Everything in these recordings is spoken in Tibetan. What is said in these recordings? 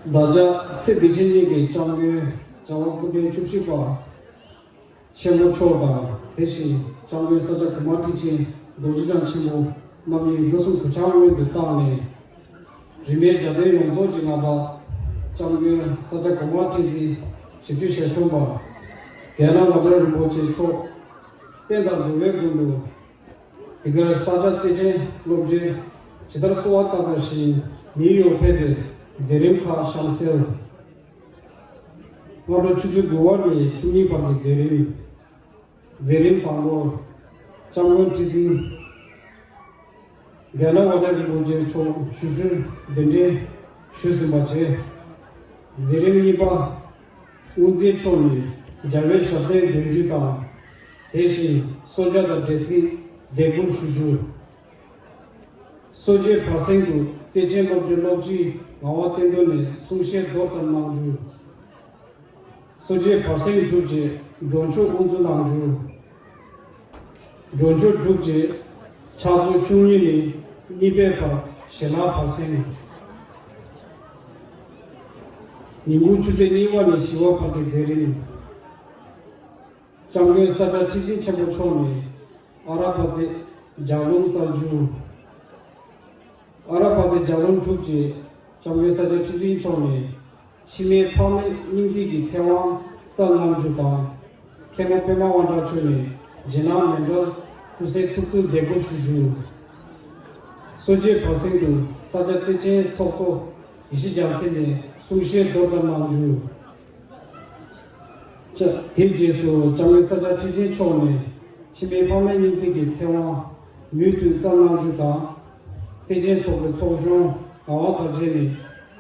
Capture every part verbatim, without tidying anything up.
བདག་ཅག་ཚེ་འདི་ཕྱི་གཉིས་ཀྱི་སྐྱབས་མགོན་རྒྱལ་བ་སྐུ་ཕྲེང་བཅུ་བཞི་པ་ཆེན་པོ་མཆོག་དང་། དེ་བཞིན་སྐྱབས་མགོན་ས་སྐྱ་གོང་མ་ཁྲི་ཆེན་རྡོ་རྗེ་འཆང་ཆེན་པོ་རྣམ་གཉིས་སྐུ་གསུང་ཐུགས་ཕྱག་སྔོན་དུ་བཏང་ནས། རིས་མེད་འཇམ་དཔལ་ཡོངས་རྫོགས་ཀྱི་མངའ་བདག་སྐྱབས་མགོན་ས་སྐྱ་གོང་མ་ཁྲི་འཛིན་བཞི་བཅུ་ཞེ་གསུམ་པ་རྒན་ལགས་ངག་དབང་རིན་པོ་ཆེ་མཆོག་བསྟན་དང་འགྲོ་བའི་མགོན་དུ། འདི་གར་ས་སྐྱ་བརྩེ་ཆེན་སློབ་གྲྭའི་ཇི་ལྟར་གསོལ་བ་བཏབ་པ་བཞིན་ནིའུ་ཡོག་ཕེབས་པའི་མཛད་རིམ་ཁག་གཤམ་གསལ། སྔ་དྲོ་ཆུ་ཚོད་དགུ་པ་ནས་བཅུ་གཉིས་བར་གྱི་མཛད་རིམ། མཛད་རིམ་དང་པོར་སྐྱབས་མགོན་ཁྲི་འཛིན་རྒན་ལགས་ངག་དབང་རིན་པོ་ཆེ་མཆོག་ཞུ་སྒོའི་གདན་འདྲེན་ཞུས་ཟིན་པ་བཅས། མཛད་རིམ་གཉིས་པ། དབུ་མཛད་མཆོག་ནས་རྒྱལ་བའི་ཞབས་བརྟན་འདོན་རྒྱུ་དང་། དེ་བཞིན་གསོལ་ཇ་དང་འབྲས་སིལ་འདེགས་འབུལ་ཞུ་རྒྱུ། གསོལ་ཇའི་བར་གསེང་དུ་བརྩེ་ཆེན་སློབ་གྲྭའི་སློབ་སྤྱི་ངག་དབང་བསྟན་དོན་ནས་གསུང་བཤད་མདོ་ཙམ་གནང་རྒྱུ། གསོལ་ཇའི་བར་གསེང་གྲུབ་རྗེས་མགྲོན་ཆོས་དབུ་འཛུགས་གནང་རྒྱུ། མགྲོན་ཆོས་གྲུབ་རྗེས་ཕྱག་ཚོད་བཅུ་གཉིས་ནས་གཉིས་པའི་བར་ཞལ་ལག་བར་གསེང་། ཉིན་གུང་ཆུ་ཚོད་གཉིས་པ་ནས་བཞི་པ་བར་གྱི་མཛད་རིམ། སྐྱབས་མགོན་ས་སྐྱ་ཁྲི་འཛིན་ཆེན་པོ་མཆོག་ནས་ཨ་ར་པ་ཙེ་ལྗགས་ལུང་བསྩལ་རྒྱུ། ཨ་ར་པ་ཙེ་ལྗགས་ལུང་གྲུབ་རྗེས་སྐྱབས་མགོན་ས་སྐྱ་ཁྲི་འཛིན་མཆོག་ནས་འཆི་མེད་ཕ་མའི་སྙིང་ཐིག་གི་ཚེ་དབང་བསྩལ་གནང་རྒྱུ་དང་། མཁན་པོ་པདྨ་དབང་གྲགས་མཆོག་ནས་རྗེ་ནང་མཎྜལ་སྐུ་གསེང་ཐུགས་བསྟོད་འདེགས་འབུལ་ཞུ་རྒྱུ། གསོལ་ཇའི་བར་གསེང་དུ་ས་སྐྱ་བརྩེ་ཆེན་ཚོགས་གཙོ་ཡེ་ཤེས་རྒྱལ་མཚན་ནས་གསུང་བཤད་མདོ་ཙམ་གནང་རྒྱུ། ཅ། དེའི་རྗེས་སུ་སྐྱབས་མགོན་ས་སྐྱ་ཁྲི་འཛིན་མཆོག་ནས་འཆི་མེད་ཕ་མའི་སྙིང་ཐིག་གི་ཚེ་དབང་མུ་མཐུད་བསྩལ་གནང་རྒྱུ་དང་། བརྩེ་ཆེན་ཚོགས་པའི་ཚོགས་གཞོན་ངག་དབང་དར་རྒྱས་ནས་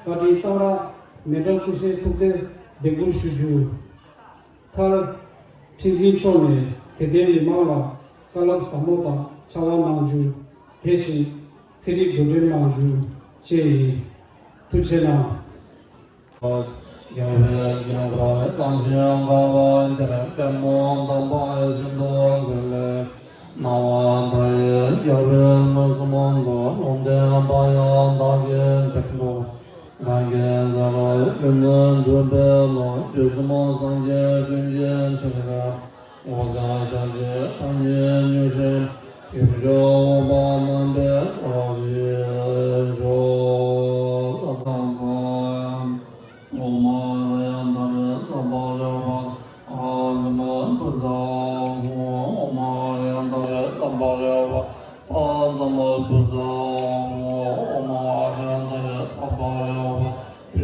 བཀའ་དྲིན་གཏང་རག་མཎྜལ་སྐུ་གསེང་ཐུགས་བསྟོད་འདེགས་འབུལ་ཞུ་རྒྱུ། མཐར། ཁྲི་འཛིན་མཆོག་ནས་དད་ལྡན་མི་མང་ལ་བཀའ་སློབ་ཟབ་མོ་དང་ ཕྱག་དབང་གནང་རྒྱུ། དེ་བཞིན་ཚན་རིག་འགོ་འདྲེན་གནང་རྒྱུ་བཅས་ཡིན། ཐུགས་རྗེ་གནང་། རྒྱལ་བའི་དགེ་བའི་སངས་རྒྱས་དགའ་བ་དེར། པདྨོ་དམ་པ་ཤིན་ཏུ་མཛེས་པའི་སྣང་བ་མཐའ་ཡས། རྒྱལ་བའི་མངོན་སུམ་དུ་ལུང་བསྟན་པ་ཡང་། བདག་གིས་ཕེབས་འདུག། བདག་གིས་མཛད་པ་ཀུན་ཏུ་སྒྲུབ་པའི་བློ། དུས་གསུམ་སངས་རྒྱས་ཀུན་གྱི་ཆེད་དུ། ངོ་མཚར་ཤཱཀྱའི་སྤྱན་ནི་མྱུར་ཞིང་ཡིད་སྐྱོ་འོད་དཔག་རྣམ་པའི་བཀྲ་ཤིས་ཤོག། ཨོཾ་ཨཱརྱ་ཏཱ་རེ་སམྦྷ་ཝེ་པ་ཏ་ལ་མ་བུ་ཛ་ཧོ། ཨོཾ་ཨཱརྱ་ཏཱ་རེ་སམྦྷ་ཝེ་པ་ཏ་ལ་མ་བུ་ཛ་ཧོ། ཨོཾ་ཨཱརྱ་ཏཱ་རེ་སམྦྷ་ཝེ་པ་ཏ་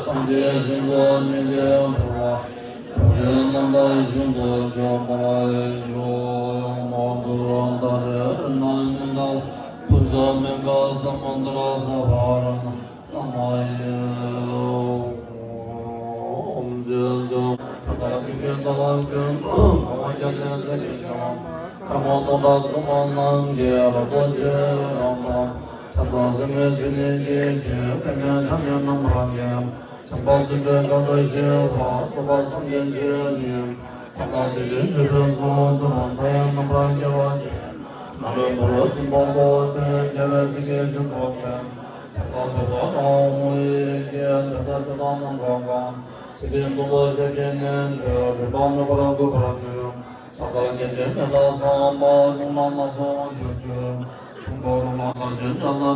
སངས་རྒྱས་ཞིང་དུ་མི་འདའ་བར། འགྲོ་ཀུན་རྣམ་དག་ཞིང་དུ་སྐྱོབ་པར་ཤོག། ཨོཾ་ཨ་གུ་རུ་ཏཱ་རེ་རཏྣ་ནི་ཏཱ། བུ་ཛ་མི་ཀ་ས་མུ་དྲ་ས་བ་ར་ཎ་ས་མ་ཡེ། ཨོཾ་རྗེ་བཙུན་ཕྱག་འཚལ་ཀུན་གྱི་བདག་ལ་མགོན། འགོག་པ་བརྒྱ་བྱིན་ཟས་ཀྱིས་བྱང་། སྐར་མ་སྟོང་ཕྲག་བཙུན་མ་རྣམས་ཀྱིས། རབ་ཏུ་ཕྱི་རོལ་པར། ཕྱག་འཚལ་ཟེར་མི་བཅུ་གཉིས་ཀྱིས། ཁྱེད་པདྨའི་ཕྱག་ནི་རྣམ་པར་བརྒྱན། བྱམས་པ་བརྩོན་འགྲུས་དགའ་སྟོབས་ཞི་བ། སོགས་པ་སངས་རྒྱས་བཅུ་གཉིས། ཕྱག་འཚལ་དེ་བཞིན་གཤེགས་པའི་གཙོ་བོ། ཏུཏྟཱ་ར་ཡ་རྣམ་པར་རྒྱལ་བ་ཆེན་པོ། ནཱ་རོ་ཀོན་ཆེན་པོ་ལྟ་བུའི། རྒྱལ་བའི་སྲས་ཀྱི་ཞབས་ཏོག་སྟེ། ཕྱག་འཚལ་ཏུཏྟཱ་ར་ཧཱུྃ་ཡི་གེས། དེ་དག་ཆོས་དང་རྣམ་པར་དག། ཚེ་འདིར་སྡུག་བསྔལ་ཞབས་ཀྱིས་མནན་ཏེ། རེ་བ་མེད་པར་འགུགས་པར་ནུས། ཕྱག་འཚལ་སྐྱེ་མཆེད་མི་ལ་སོགས་པ། རླུང་ལ་ནག་སོགས་ཕྱོགས་བཅུའི། འཁྲུལ་འཁོར་རོ་མ་དག་ཅན་ཕྱག་འཚལ་ཕཊ་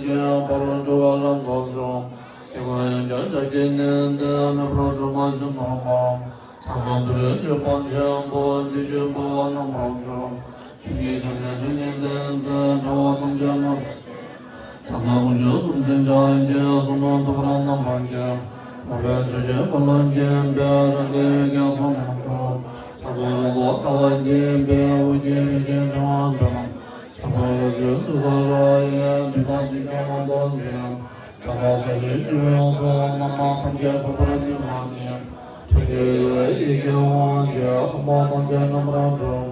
ཀྱི། ཕ་རོལ་འགྲོ་བ་རབ་ཏུ་འཇོམས། སྡིག་པ་ཡོན་ཀྱང་ཞབས་ཀྱིས་མནན་ཏེ། མེད་པར་སྒྲོལ་མ་བཞི་མདོ་འཕང་། ཕྱག་འཚལ་དུ་རེ་ཅོད་པན་ཆེན་པོ། བདུད་ཀྱི་ལྟ་བ་རྣམ་པར་འཇོམས། ཆོས་ཀྱི་ཞབས་ནི་ཁྲི་གཉིས་ལྡན་མཛད། དགྲ་བོ་ཐམས་ཅད་མ་ཕྱག་འཚལ་དགུང་ཆེན་སུམ་རྩེན་ཕྱག་རྒྱའི། གསུང་རྣམས་ཐུབ་པ་རྣམ་པར་རྒྱལ། འཕགས་པའི་ཆོས་ཀྱི་ཀུན་ལ་མཁྱེན་པའི། རང་གི་ཡུལ་གྱི་ཚོགས་རྣམས་སྒྲོལ། ཕྱག་འཚལ་རབ་ཏུ་དགའ་བ་བརྒྱན་པའི། འོད་ཀྱི་རིན་ཆེན་ཕྲེང་བ་འཕེན། ཁྱད་པར་རབ་བརྗིད་ཏུཏྟཱ་ར་ཡི། བདུད་དང་འཇིགས་སྐྱོབ་དབང་དུ་མཛད། ཕྱག་འཚལ་ས་གཞི་སྤྱི་བོའི་ཚོགས། རྣམ་པ་ཐམས་ཅད་འགུགས་པར་ནུས་པ་ཉིད། ཁྲོ་གཉེར་ཡེ་ཤེས་ཀྱི་དབང་གིས། ཕོངས་པ་ཐམས་ཅད་རྣམ་པར་སྒྲོལ།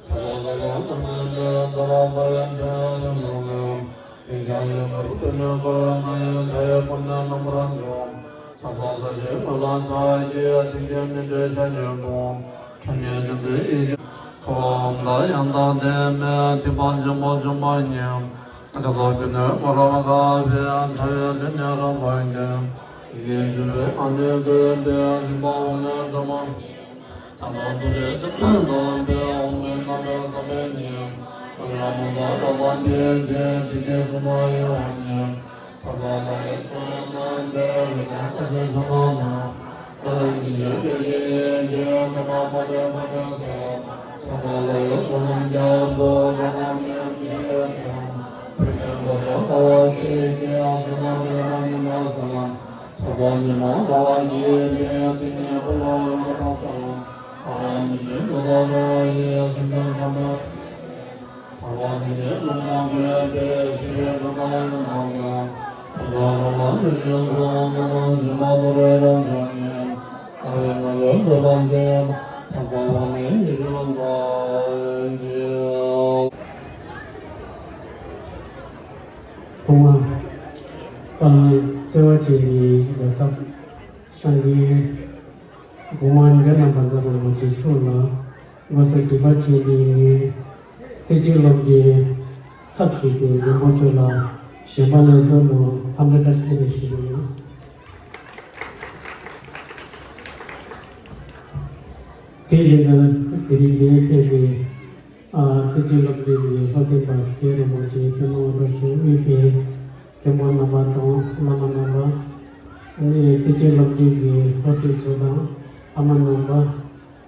ཕྱག་འཚལ་ཏུཏྟཱ་ར་ཏ་མ་ནི་ཏཱ། འདབ་མ་བུ་ཡི་ཕྲེང་བའི་ངོས་ལྔ། གཡོན་བརྐྱང་གཡོན་བསྐུམ་པདྨའི་སྐུ། རྣ་བའི་ཕྲ་ཡི་སྐུ་ནི་རྣམ་པར་འཇོམས། ཕྱག་འཚལ་ས་གཞིའི་ཀུན་ལ་ཕྱག་རྒྱའི། མཐིལ་གྱིས་སྨིན་བྱེད་ཞལ་གྱི་གདུང་། ཁྲོ་གཉེར་ཅན་མཛད་ཡེ་ཤེས། ཚོགས་དང་ཡང་དག་ལྡན་མའི། ཐེག་པ་ཆེན་པོ་འཇོམས་པ་ཉིད། ཕྱག་འཚལ་ཀུན་ནས་བསྐོར་བར་དཀའ་བའི། ཕྲ་བའི་ལུས་ནི་རབ་ཏུ་བརྒྱན། ཡི་གེ་བཅུ་པའི་ངག་ནི་བཀོད་པའི། རིམ་པ་འོག་ལས་སྒྲོལ་མ། ཕྱག་འཚལ་ཏུ་རེ་ཞབས་ནི་བརྡབས་པའི། འོག་མིན་རྣམ་པའི་ས་བོན་ཉིད། རབ་མོ་ཏཱ་ར་དང་འཕེལ་བྱེད། འཇིག་རྟེན་གསུམ་མ་ཡི་དབང་ཉིད། ཕྱག་འཚལ་ལ་ལས་ཚོགས་རྣམ་པའི། རིམ་པ་ལྟ་ཞིང་ཕྱག་ན་བསྣུན། ཏཱ་ར་གཉིས་བརྗོད་པད་ཀྱི་ཡི་གེས། བསྣོལ་མ་མ་ལུས་པ་ནི་གསལ། ཕྱག་འཚལ་ལ་ལས་ཚོགས་རྣམས་རྒྱལ་པོ། རྒྱ་གར་མཉམ་གཅིག་ཏུ། བོད་ཀྱི་གོ་ས་ལྟ་བ་ཆོས་ཀྱི། བསོད་ནམས་རིམ་པ་ཉི་མ་བསགས། ཕྱག་འཚལ་ཉི་མ་ཟླ་བ་རྒྱས་པའི། སྤྱན་ནི་འཁོར་ལོ་རིམ་པ་བསགས། ཨ་རུ་ནི་ཤིན་ཏུ་ཏཱ་ར་ཡི། ཤིན་ཏུ་ཕྲ་མོ། ཕྱག་འཚལ་དེ་ནས་གསུང་མ་དགོས་པའི། ཞི་བའི་མཐུ་དང་ཡང་དག་པའི། ད་ལྟ་རང་ལ་ཕན་ཕྱིར་གསུངས། ནམ་མཁའ་ཇི་མ་ཏོ་རེ་རབ་འབྱུང་ངེས། རྩ་བའི་ངོ་བོས་བསྟོད་པ་འདི། ཕྱག་འཚལ་བ་ནི་ཉི་ཤུ་རྩ་གཅིག། སྐུ་ངོ་། པ་ལགས་བརྩེ་བ་ཆེ་ཡི་ལོ་ཚབ་ཤང་གི་སྐུ་ངོ་འདི་རྣམ་པ་ཚོ་རིན་པོ་ཆེ་མཆོག་ལ་ངོ་སོ་དགྱེས་པ་ཆེ་ནི་ངས་རྩེ་གཅིག་སློབ་གྲྭའི་ཚབ་ཞུས་ཏེ་རིན་པོ་ཆེ་ལ་གཞན་པ་ལས་བསོད་ནམས་འཚམས་འདྲི་བཀྲ་ཤིས་བདེ་ལེགས་ཞུ་གི་ཡོད། དེ་བཞིན་དུ་དེ་རིང་འདིར་ཕེབས་པའི་ཨ་རྩེ་གཅིག་སློབ་གྲྭའི་སློབ་སྟོན་པ་རྒན་རིན་པོ་ཆེ་པདྨ་དབང་ཐང་ཞུ་དབུས་པའི་མཁན་པོ་རྣམ་པ་དང་བླ་མ་རྣམ་པ། ཨ་ནི་རྩེ་གཅིག་སློབ་གྲྭའི་སློབ་ཕྲུག་ཚོ་དང་ཕ་མ་རྣམ་པ།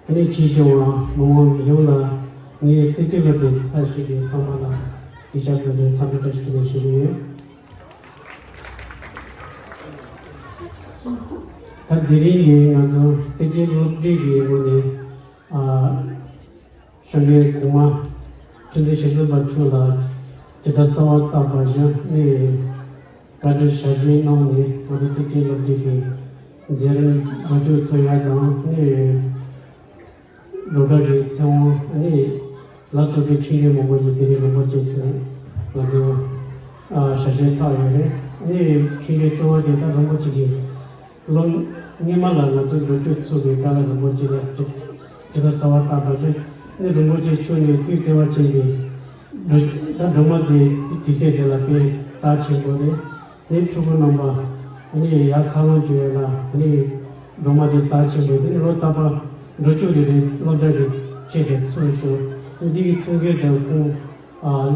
ཨ་ནི་ཆེ་ཆུང་བ་མི་མང་ཡོངས་ལ་ ངས་རྩེ་ལྡན་སློབ་གྲྭའི་ཚབ་ཞུས་པའི་ཚང་མ་ལ་སྐུ་ཞབས་དང་འབྲེལ་འཚམས་འདྲི་བཀྲ་ཤིས་བདེ་ལེགས་ཞུ་གི་ཡོད། ད་དེ་རིང་ནི་ང་ཚོ་རྩེ་ལྡན་སློབ་གྲྭའི་གི་ངོས་ནས་ཨ་ཤོག་ལེ་གོང་མ་ཁྲི་འཛིན་ཞེ་བཟང་ཕུན་ཚོགས་ལགས་ཇི་ལྟར་གསོལ་བ་བཏབ་པ་བཞིན་ནི་བཀའ་དྲིན་ཞབས་ཕྱི་གནང་ནས་ང་ཚོ་རྩེ་ལྡན་སློབ་གྲྭའི་གི་མཛད་རིམ་ལོ་རྒྱུས་ཚོ་ཡག་དང་ནི། སྒྲོལ་དཀར་གྱི་ཚེ་དབང་ནི་ལ་སོགས་པའི་ཆོས་འབྱུང་མང་པོ་ཞིག་དེ་རིང་རིན་པོ་ཆེ་ཟེར་ང་ཚོ་ཨ་ཞལ་བཞེས་ཐོབ་ཡོད་རེད། ནི་ཆོས་འབྱུང་གཙོ་བོ་དེ་ད་རིན་པོ་ཆེ་གི་ལོ་སྔོན་མ་ལ་ང་ཚོ་འགྲོ་སྐྱོད་ཚུགས་པའི་སྐབས་ལ་རིན་པོ་ཆེ་ལ་ཇི་ལྟར་གསོལ་བ་བཏབ་པ་བཞིན་ནི་རིན་པོ་ཆེ་མཆོག་ནི་དུས་བརྩེ་བ་ཆེན་པོས་ད་སྒྲོལ་མ་དེ་དུས་ཚོད་དེ་ལ་དཔེ་རྩ་ཆེན་པོ་རེད། ནི་ཕྲུ་གུ་རྣམ་པ་ནི་ཡར་འཚར་ལོངས་བྱུང་ཡོད་ལ་ནི་སྒྲོལ་མ་དེ་རྩ་ཆེན་པོ་དེ་ནི་ལོ་རྟག་པར་འགྲོ་སྐྱོད་རེ་རེ་སློབ་གྲྭ་གི་ཆེད་དུ་ཚུར་ཞོག་ནི་འདི་གི་ཚོགས་སྒེར་དང་ཁོང་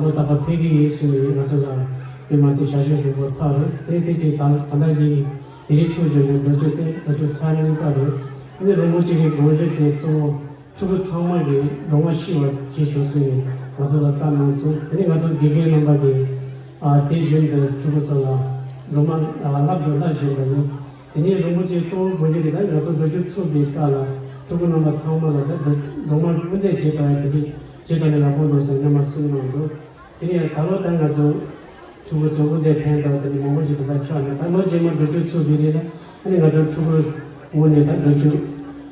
ལོ་རྟག་པར་ཕེབས་ཀྱི་ཡིན་གསུངས་ནས་ང་ཚོ་ལ་དཔེ་མ་སྲིད་ཞལ་བཞེས་རིང་པོ་ཐོབ་རེད། དེ་དེ་དེ་ད་ད་ལྟ་འདི་དེ་རིང་ཚུར་ཞོག་ནས་འགྲོ་སྐྱོད་དེ་འགྲོ་སྐྱོད་ཚར་གཉིས་པ་རེད། ནི་རིན་པོ་ཆེ་གི་དགོངས་གཞི་དེ་གཙོ་བོ། ཕྲུ་གུ་ཚང་མ་གིས་སྒྲོལ་མ་ཤེས་པ་བྱེད་ཤོག་ཟེར་ནས་ང་ཚོ་ལ་བཀའ་གནང་སོང་། དེ་ནས་ང་ཚོ་དགེ་རྒན་རྣམ་པ་གིས་ཨ་དེ་བཞིན་དུ་ཕྲུ་གུ་ཚོ་ལ་སྒྲོལ་མ་ཨ་བསླབ་དང་བསླབ་བཞིན་པ་ཡིན། དེ་ནས་རིན་པོ་ཆེ་གཙོ་བོ་དགོངས་གཞི་དེ་ད་ང་ཚོ་འགྲོ་སྐྱོད་ཚུགས་པའི་སྐབས་ལ་ཕྲུ་གུ་རྣམ་པ་ཚང་མ་ལ་ད་སྒྲོལ་མ་སྐུ་རྩེད་བྱེད་པ་ཡང་དེ་འདྲ་བྱེད་ཐུབ་ན་ཡག་པོ་འདུག་ཟེར་སྔོན་མ་གསུངས་གནང་འདུག་དེ་ནས་ད་ལོ་ད་ང་ཚོ་ཕྲུ་གུ་ཚོ་དབུ་མཛད་འཕེན་དང་དེ་ནས་མང་པོ་ཞིག་ད་ལྟ་ཆགས་ནས་ད་ལོ་རྗེས་མ་འགྲོ་སྐྱོད་ཚུགས་པའི་རིང་ལ་ཨ་ནི་ང་ཚོ་ཕྲུ་གུ་ངོས་ནས་ད་འགྲོ་སྐྱོད་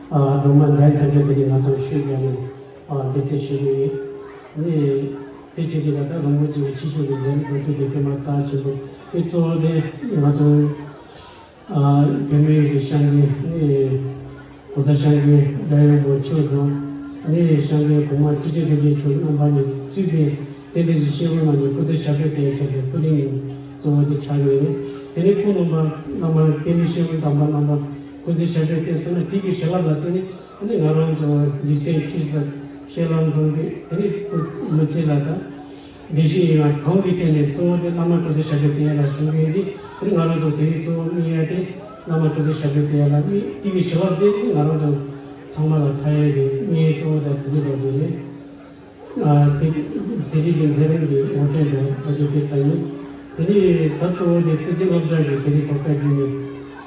ཨ་སྒྲོལ་མ་འགྲན་ཐབས་ཀྱི་དེ་ནས་ང་ཚོ་ཤུགས་རྒྱག་ནས་ཨ་འདི་ཚེ་ཞུ་གི་ཡོད། ཨ་ནི་དེ་བྱེད་དུས་ལ་ད་རིན་པོ་ཆེ་གི་ཕྱི་ཕྱོགས་ཀྱི་འགྲན་འགྲོ་སྐྱོད་དེ་དཔེ་མ་རྩ་ཆེན་པོ་དེ་གཙོ་བོ་དེ་ང་ཚོ། ཨ་བོད་མིའི་རིགས་ཤང་གི་ཨེ་གོང་ས་སྐྱབས་མགོན་རྒྱལ་བའི་དབང་པོ་མཆོག་དང་ཨ་ནི་སྐྱབས་མགོན་གོང་མ་ཁྲི་ཆེན་རྡོ་རྗེ་མཆོག་རྣམ་པ་གཉིས་གཙོས་པའི་རྟེན་འབྲེལ་གྱི་སྐྱེས་བུ་རྣམས་ཀྱི་སྐུ་ཚེ་ཞབས་པད་བརྟན་ཞེས་པའི་སྐུ་དྲིན་གཙོ་བོ་དེ་ཆགས་ཡོད་རེད། དེ་ནས་ཁོང་རྣམ་པ་བླ་མ་རྟེན་འབྲེལ་སྐྱེས་བུ་དམ་པ་རྣམ་པ་སྐུ་ཚེ་ཞབས་པད་བརྟན་ཟེར་ན་དེ་གི་བྱིན་རླབས་ལ་བརྟེན་ནས་ཨ་ནི་ང་རང་ཚོ་ལུས་སེམས་ཆོས་སྲིད་ཤེས་ལམ་འགྲོ་འདུག་དེ་ནས་སྐུ་མི་ཚེ་ལ་དང་། དགེ་བཤེས་ཡིན་ལ་གང་གི་སྟེང་ནས་གཙོ་བོ་དེ་བླ་མ་སྐུ་ཚེ་ཞབས་པད་བརྟན་ལ་ཞུ་གི་ཡོད་དེ། དེ་ང་རང་ཚོ་དེ་རིང་གཙོ་བོ་གཉིས་ཡོད་དེ་བླ་མ་སྐུ་ཚེ་ཞབས་པད་བརྟན་ལ་གཉིས་དེ་གི་ཞི་བ་དེ་ང་རང་ཚོ་ཚང་མ་ལ་མཐའ་ཡས་ཀྱི་གཉིས་གཙོ་བོ་དང་དེ་གི་འགྲོ་དེ་རེད། ཨ་དེ་དེ་རིང་གི་མཛད་རིམ་གྱི་ངོ་སྤྲོད་དང་ཨ་ཅེ་དེ་ཙམ་ཡིན། དེ་ནས་ད་གཙོ་བོ་དེ་རྩེ་ལྡན་སློབ་གྲྭ་གི་དེ་རིང་གོ་སྐབས་བརྒྱུད་ནས་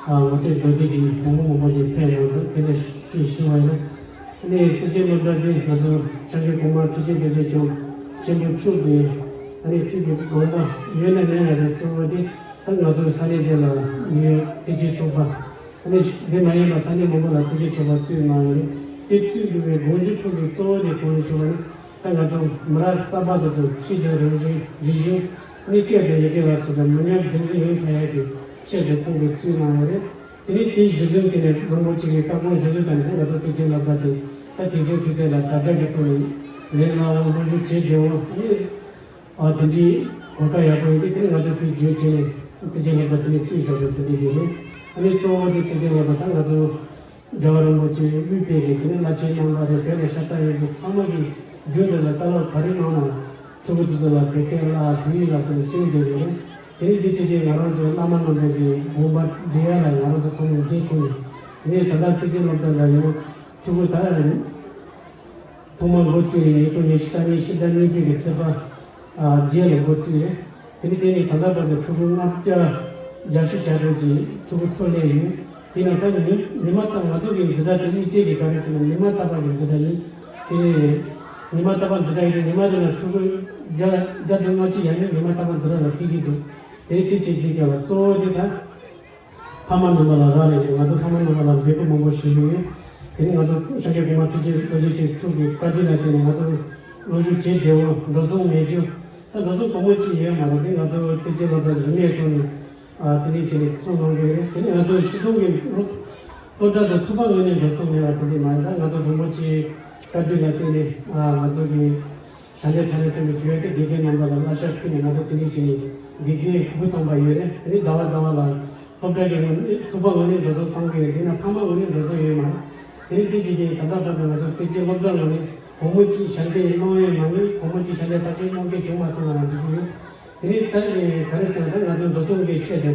ཨ་ངོ་སྤྲོད་མདོར་བསྡུས་ཀྱི་མང་པོ་མང་པོ་ཞིག་ཕེབས་ཡོང་འདུག་དེ་འདྲ་ཞིག་ཞུ་བ་ཡིན་ན། ཨ་ནི་རྩེ་ལྡན་སློབ་གྲྭ་འདི་ང་ཚོ་སྐྱབས་མགོན་གོང་མ་ཁྲི་ཆེན་རྡོ་རྗེ་འཆང་ཆེན་པོ་མཆོག་གིས་ཨ་ནི་ཐུགས་ཀྱི་དགོངས་པ་ཡོད་ན་མེད་ན་རེད། གཙོ་བོ་དེ་ད་ང་ཚོ་ས་གནས་འདི་ལ་ཡོད་རྩེ་ལྡན་ཚོགས་པ་ཨ་ནི་འདི་མ་ཡིན་པ་ས་གནས་མང་པོ་ལ་རྩེ་ལྡན་ཚོགས་པ་བཙུགས་གནང་ཡོད་རེད། དེ་བཙུགས་དགོས་པའི་དགོངས་གཞི་ཁོང་གི་གཙོ་བོ་དེ་གང་ཡིན་ཞུ་བ་ནི་ད་ང་ཚོ་མི་རབས་གསར་པ་དེ་ཚོ་ཕྱི་དང་རང་བཞིན་རིག་གཞུང་ཨ་ནི་སྐད་དང་ཡི་གེ་ལ་སོགས་པའི་མི་ཉམས་རྒྱུན་འཛིན་ཡོང་ཐུབ་ཡ་གི་ཆེད་དུ་ཁོང་གིས་བཙུགས་གནང་ཡོད་རེད། དེ་ནས་དེའི་གཞི་འཛིན་དེ་ནས་རིན་པོ་ཆེ་གི་བཀའ་དགོངས་གཞིར་བཟུང་དང་ནི་ང་ཚོ་རྩེ་ལྡན་སློབ་གྲྭ་དེ་ད་དུས་ཚོད་དུས་ཚོད་ལ་དྲ་རྒྱ་གི་ཐོག་ནས་ལས་སླ་བོ་སློབ་སྦྱོང་བྱེད་བདེ་བོ་ནི་ཨ་དེ་འདྲའི་གོ་སྐབས་ཡག་པོ་ཡོད་དེ། དེ་ནས་ང་ཚོ་དེ་བརྒྱུད་བྱས་ནས་རྩེ་ལྡན་སློབ་གྲྭ་དེ་ནས་བཙུགས་བཞག་པའི་དེ་འདྲའི་ཡོད་རེད། ཨ་ནི་གཙོ་བོ་དེ་རྩེ་ལྡན་སློབ་གྲྭ་ད་ང་ཚོ་རྒྱལ་བ་རིན་པོ་ཆེ་དབུས་པའི་གི་དེ་ནས་བླ་ཆེན་རྣམ་པ་རེད། བོད་ལ་ཤ་ཚ་ཡོད་པའི་ཚང་མ་གི་རྒྱུན་དུ་ལ་བཀའ་སློབ་ག་རེ་གནང་ན། ཕྲུ་གུ་ཚོ་ལ་བོད་སྐད་བསླབ་བོད་ཡིག་བསླབ་ཟེར་ནས་གསུངས་བསྡད་ཡོད་རེད། དེ་ནས་འདི་བྱས་རྗེས་ང་རང་ཚོ་བླ་མ་རྣམ་པའི་གི་དགོངས་པ་འགྲེལ་ཡ་ལ་ང་རང་ཚོ་ཚང་མས་འགན་ཁུར་ནས། དེ་ནས་ད་ལྟ་རྩེ་ལྡན་སློབ་གྲྭ་ལ་ཡང་ཕྲུ་གུ་ད་ཐོག་མ་འགོ་བཙུགས་ནས་ཉིས་སྟོང་ཉི་ཤུ་རྩ་གཉིས་ཕྱི་ཟླ་གཉིས་པའི་གི་ཚེས་པ་ཨ་བརྒྱད་ལ་འགོ་བཙུགས་ཡོད། དེ་ནས་དེ་ནས་ད་ལྟ་བར་དུ་ཕྲུ་གུ་ལྔ་བརྒྱ་བརྒྱད་ཅུ་གྱ་དྲུག་ཅིག་ཕྲུ་གུ་ཐོན་སླེབས་ཡོད། དེ་ནས་ད་ཉི་ཉི་མ་རྟག་ང་ཚོ་གི་འཛིན་གྲྭ་དེ་དམིགས་བསལ་གྱི་ག་རེ་ཟེར་ན་ཉི་མ་རྟག་པར་གྱི་འཛིན་གྲྭ་ཡིན། དེ་ནས་ཉི་མ་རྟག་པར་འཛིན་གྲྭ་ཡིན་དུས་ཉི་མ་རེ་ལ་ཕྲུ་གུ་བརྒྱ་བརྒྱ་དང་ལྔ་བཅུ་ཡར་མར་ཉི་མ་རྟག་པར་འཛིན་གྲྭ་ལ་ཕེབས་ཀྱི་འདུག་དེ་དེ་བྱས་རྗེས་ཀྱི་ལ་གཙོ་བོ་དེ་ད་ཕ་མ་རྣམ་པ་ལ་རག་ལས་ཀྱི་ང་ཚོ་ཕ་མ་རྣམ་པ་ལ་འབོད་སྐུལ་མང་པོ་ཞུ་གི་ཡོད། དེ་ནས་ང་ཚོ་སྐྱབས་མགོན་གོང་མ་ཁྲི་ཆེན་རྡོ་རྗེ་འཆང་མཆོག་གི་བཀའ་དྲིན་ལ་བརྟེན་ནས་ང་ཚོ་སློབ་སྦྱོང་བྱེད་བདེ་བོ་འགྲོ་སོང་མེད་རྒྱུ། ད་འགྲོ་སོང་གང་མང་ཅིག་ཡོད་མ་རེད་དེ། ང་ཚོ་རྩེ་ལྡན་སློབ་གྲྭ་རིན་མེད་ཐོག་ནས་ཨ་དེ་ནས་བྱས་ནས་ཚོང་གནང་གི་ཡོད་རེད། དེ་ནས་ང་ཚོ་སྤྱི་བཏང་གི་སློབ་སློབ་གྲྭ་དང་ཚོགས་པ་ངོས་ནས་འགྲོ་སོང་མེད་པ་དེ་འདྲ་མ་རེད། ད་ང་ཚོ་རིན་པོ་ཆེའི་བཀའ་དྲིན་ལ་བརྟེན་ནས་ཨ་ང་ཚོ་གི་ཞལ་འདེབས་ཕྲ་མའི་ཁྲོད་ནས་བརྗོད་དེ་དགེ་རྒན་རྣམ་པ་ལ་བསླབ་བྱ་ཕུལ་ནས་ང་ཚོ་དེ་ནས་བྱས་ནས་དགེ་རྒན་དགུ་བཏང་པ་ཡོད་རེད། དེ་ནས་ཟླ་བ་ཟླ་བ་ལ་སློབ་གྲྭ་གི་ངོས་ནས་ཚོགས་པ་ངོས་ནས་འགྲོ་སོང་གཏོང་གི་ཡོད། དེ་ན་ཕ་མ་ངོས་ནས་འགྲོ་སོང་ཡོད་མ་རེད། དེ་ནས་དེ་བྱས་ཏེ་ད་ལྟ་བར་དུ་ང་ཚོ་རྩེ་ལྡན་སློབ་གྲྭ་ངོས་ནས་སྒོར་མོ་གཅིག་ཞལ་འདེབས་གནང་ཡོད་མ་རེད། སྒོར་མོ་གཅིག་ཞལ་འདེབས་ཕར་ཕྱིན་གནང་མཁན་བྱུང་མ་སོང་ང་རང་འགྲིག་གི་ཡོད། དེ་ནས་ད་ནི་ག་རེ་ཟེར་ན་ད་ང་ཚོ་འགྲོ་སོང་གི་ཆེད་དུ་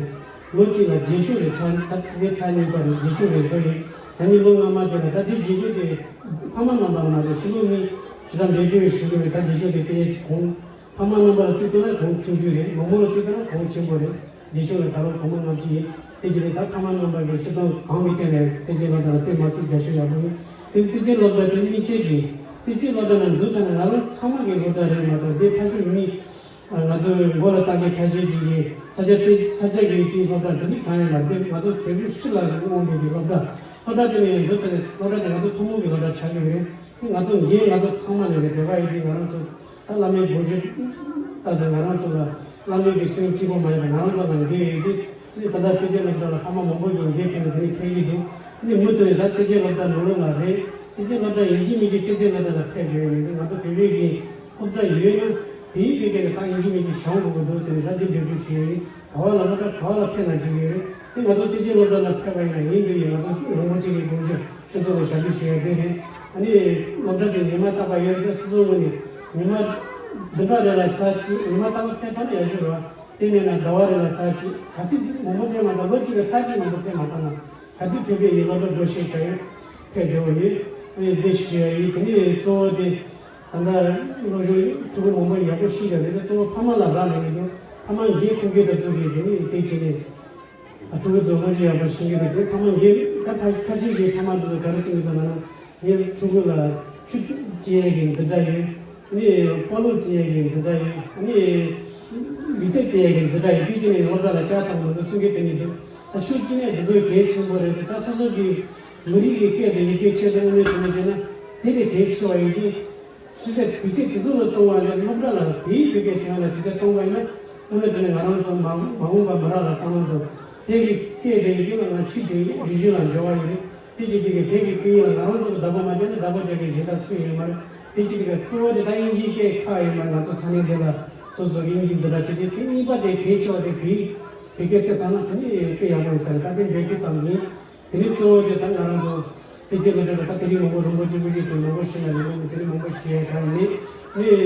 ལོ་གཅིག་ལ་རྗེས་ཤོག་རེ་ཚར་ད་ངས་ཚར་གཉིས་པ་རེད། རྗེས་ཤོག་རེ་བཟོ་ཡིན། ད་ནི་ལོ་སྔ་མ་དེ་ལ་ད་དེ་རྗེས་ཤོག་དེ་ཕ་མ་རྣམ་པ་ལ་མ་རེད། ཕྱི་ལོ་ནི་ ཞེ་དྲག་འབད་བརྩོན་ཞུ་གི་རེད། ད་རྗེས་ཕྱོགས་དེ་ཏོག་ཙམ་གོང་། ཕ་མ་རྣམ་པ་ལ་བརྩི་བཏང་ན་གོང་ཆུང་ཆུང་རེད། རྨོ་མོ་ལ་བརྩི་བཏང་ན་གོང་ཆེན་པོ་རེད། རྗེས་ཕྱོགས་ལ་ད་ལོ་གོང་མ་ལྔ་བཅུ་ཡིན། དེ་གི་རེད། ད་ཕ་མ་རྣམ་པ་གི་བརྩི་བཏང་གང་གི་སྟེང་ནས་བརྩི་བྱའི་སློབ་གྲྭ་ལ་དཔེ་མ་སྲིད་རྒྱ་ཆེ་ཡག་པོ་ཡིན། དེ་བརྩི་བྱའི་སློབ་གྲྭ་དེ་དམིགས་བསལ་གྱི་བརྩི་བྱའི་སློབ་གྲྭ་ནང་འཛུལ་ཚར་ན་ང་རང་ཚང་མ་གི་སློབ་གྲྭ་རེད་མ་གཏོགས། དེ་ཕ་ཤུལ་མི་ང་ཚོའི་མགོ་ལ་བཏགས་མཁན་ཁ་ཤས་ཅིག་གིས་ས་ཆ་བརྩི། ས་ཆ་གི་ཅིག་སློབ་གྲྭ་འདི་ནི་གང་ཡང་མ་རེད། ང་ཚོ་བོད་ཕྲུག་སྤྱི་ལ་དབང་བའི་གི་སློབ་གྲྭ། སློབ་གྲྭ་དེ་ནས་འཛུལ་ཚར་ནས་སློབ་གྲྭ་དེ་ང་ཚོ་ཐུན་མོང་གི་སློབ་གྲྭ་ཆགས་ཀྱི་ཡོད་རེད། དེ་ང་ཚོ་འགན་ང་ཚོ་ཚང་མ་ལ་རེད། བོད་པ་ཡིན་དུས་ང་རང་ཚོ་ད་བླ་མའི་དགོངས་གཞི་ལྟར་དུ་ང་རང་ཚོ་ལ་བླ་མའི་གི་སེམས་གཅིག་པོ་མ་ཡིན་པར་ང་རང་ཚོ་ལ་འགན་ཡོད་དུས། དེ་ད་ལྟ་བརྩི་བྱའི་སློབ་གྲྭ་ལ་ཕ་མ་མང་པོ་ཞིག་འགན་འཁུར་ནས་དེ་ནས་ཕེབས་ཀྱི་འདུག་དེ་ནས་མུ་མཐུད་ནས་ད་བརྩི་བྱའི་སློབ་གྲྭ་ནང་ལོགས་ལ་རེད། བརྩི་བྱའི་སློབ་གྲྭ་ཡིན་གཅིག་མིན་གཅིག་བརྩི་བྱའི་སློབ་གྲྭ་ལ་ཕེབས་དགོས་ཡོད་མི་འདུག་ང་ཚོ་བོད་པའི་གི་སློབ་གྲྭ་ཡོད་ན་དེའི་ཕ་གི་ནས་ད་ཡིན་གཅིག་མིན་གཅིག་སྦྱོང་དགོས་ཀྱི་འདུག་ཟེར་ནས་ད་འདི་འབོད་སྐུལ་ཞུ་ཡ་ཡིན། ག་བ་ལ་སློབ་གྲྭ་ག་བ་ལ་ཕེབས་ན་འགྲིག་གི་རེད། དེ་ང་ཚོ་བརྩི་བྱའི་སློབ་གྲྭ་ལ་ཕེབས་པ་ཡིན་ན་ཡིན་དུས་ཡིན། ང་ཚོ་རིན་པོ་ཆེ་གི་དགོངས་གཞི་ཁྱེད་ཚོ་ལ་ཞབས་ཕྱི་ཞུ་ཡ་དེ་རེད། ཨ་ནི་སློབ་གྲྭ་དེ་ཉི་མ་རྟག་པར་ཡོད་རེད། སོ་སོའི་ངོས་ནས་ཉི་མ་བདུན་ཕྲག་རེ་ལ་ཚར་གཅིག་ཉི་མ་རྟག་པར་ཕེབས་ཐུབ་ན་ཡག་ཤོས་རེད། དེ་མེད་ན་ཟླ་བ་རེ་ལ་ཚར་གཅིག་གལ་སྲིད་མང་པོ་ཕེབས་མ་ཐུབ། ལོ་གཅིག་ལ་ཚར་གཅིག་མ་གཏོགས་ཕེབས་མ་ཐུབ་ན། ག་དུས་ཕེབས་ཕེབས་ཡིན། སློབ་གྲྭ་སྒོ་ཕྱེ་བྱ་ཡོད། ཕེབས་བདེ་བོ་ཡིན། ཨ་ནི་དེ་ཞུ་ཡ་ཡིན། དེ་ནས་གཙོ་བོ་དེ་ད་ལྟ་སློབ་སྦྱོང་ཕྲུ་གུ་མང་པོ་ཡག་པོ་ཤེས་ཀྱང་། དེ་ནས་གཙོ་བོ་ཕ་མ་ལ་རག་ལས་མི་འདུག་ཕ་མ་འགན་འཁུར་མཁན་དེ་ཚོ་གིས་དེ་ནས་དེ་བྱས་ནས་ཨ་ཕྲུ་གུ་ཚོ་སློབ་སྦྱོང་ཡག་པོ་ཤེས་ཀྱི་རེད། དེ་ཕ་མ་འགན་ད་ཕ་ཕལ་ཆེར་གྱི་ཕ་མ་དེ་ཚོ་ག་རེ་བྱེད་ཀྱི་འདུག་ལབ་ན། ངའི་ཕྲུ་གུ་ལ་ཆུ་སྐྱེལ་ཡས་ཀྱི་འཛིན་གྲྭ་ཡོད། ཨ་ནི་སྤོ་ལོ་རྩེ་ཡས་ཀྱི་འཛིན་གྲྭ་ཡོད། ཨ་ནི་ལུས་རྩལ་རྩེ་ཡས་ཀྱི་འཛིན་གྲྭ་ཡོད། དེ་བྱས་ནས་སློབ་གྲྭ་ལ་བསྐྱར་བཏང་མི་འདུག་གསུང་མཁན་དེ་ནི་འདུག་ད་ཤུགས་ཀྱིས་ནས་དེ་ཚོའི་གལ་ཆེན་པོ་རེད། དེ་ད་སོ་སོ་གི་མི་རིགས་ཀྱི་སྐད་དེ་ཡི་གེ་ཆེད་དུ་དངོས་གནས་དྲང་གནས་བྱས་ན་དེ་ལས་གལ་ཆེ་བ་ཡིན་དུས། ཅི་ཟེར། དུས་ཚོད་དེ་ཚོ་ལ་གཏོང་བ་ལས་སློབ་གྲྭ་ལ་བོད་ཡིག་བོད་སྐད་སྦྱང་ཡ་ལ་དུས་ཚོད་གཏོང་བ་ཡིན་ན། དངོས་གནས་དྲང་གནས་ང་རང་ཚོ་མ་མ་འོངས་པ་མི་རབས་ལ་བསམ་བློ་གཏོང་། བོད་ཀྱི་སྐད་དེ་ཡི་གེ་ལ་ང་ཕྱི་དེ་རིག་གཞུང་ལ་འབྲེལ་བ་ཡོད་རེད། དེ་གཅིག་དེ་གི་བོད་ཀྱི་སྐད་ཡིག་ལ་ང་རང་ཚོ་གི་བདག་པོ་མ་བརྒྱབ་ན་བདག་པོ་རྒྱག་མཁན་གཞན་དག་སུ་ཡོད་མ་རེད། དེ་གཅིག་དེ་གི་གཙོ་བོ་དེ་ད་དབྱིན་ཇིའི་སྐད་ཁག་ཡོད་མ་རེད། ང་ཚོ་ས་གནས་འདི་ལ་སོ་སོ་གི་དབྱིན་ཇི་འཛིན་གྲྭ་བྱས་ཏེ། དེ་གཉིས་པ་དེ་གལ་ཆེ་བ་དེ་བོད་ཡིག་བོད་སྐད་བརྩི་ཚར་ན་དེ་ནི་དཔེ་ཡག་པོ་ཡིན་ས་རེད། ད་དེ་འབོད་སྐུལ་ཙམ་ཡིན། དེ་ནས་གཙོ་བོ་དེ་ད་ང་རང་ཚོ་བོད་སྐད་སློབ་གྲྭ་ལ་ད་དེ་རིང་མང་པོ་རིན་པོ་ཆེ་དབུ་བཞུགས་དང་མང་པོ་ཞུ་ཡ་ཡིན་ནོ། དེ་ནས་མང་པོ་ཞུ་ཡ་གང་མེད། ནས་